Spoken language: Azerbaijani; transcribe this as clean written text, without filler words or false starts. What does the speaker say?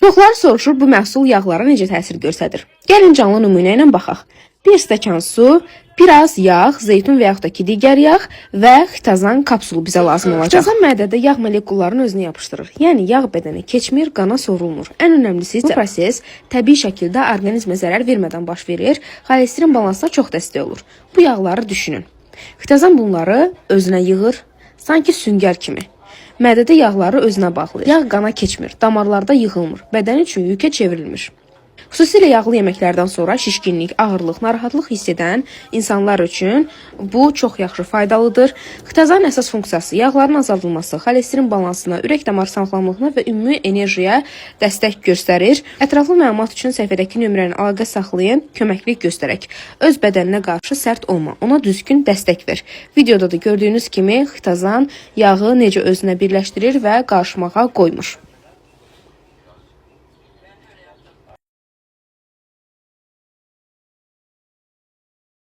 Çoxları soruşur bu məhsul yağlara necə təsir göstərir? Gəlin canlı nümunə ilə baxaq. Bir stəkan su, biraz yağ, zeytun və yaxud da ki digər yağ və xitazan kapsulu bizə lazım olacaq. Xitazan mədədə yağ molekullarını özünə yapışdırır. Yəni yağ bədənə keçmir, qana sorulmur. Ən önəmlisi isə bu proses təbii şəkildə orqanizmə zərər vermədən baş verir, xolesterin balansına çox dəstək olur. Bu yağları düşünün. Xitazan bunları özünə yığır, sanki süngər kimi. Mədədə yağları özünə bağlayır. Yağ qana keçmir, damarlarda yığılmır, bədən üçün yükə çevrilmir. Xüsusilə yağlı yeməklərdən sonra şişkinlik, ağırlıq, narahatlıq hiss edən insanlar üçün bu çox yaxşı faydalıdır. Xitazanın əsas funksiyası yağların azaldılması, xolesterin balansına, ürək-damar sağlamlığına və ümumi enerjiyə dəstək göstərir. Ətraflı məlumat üçün səhifədəki nömrəni əlaqə saxlayın, köməklik göstərək. Öz bədəninə qarşı sərt olma, ona düzgün dəstək ver. Videoda da gördüyünüz kimi xitazan yağı necə özünə birləşdirir və qarışmağa qoymur.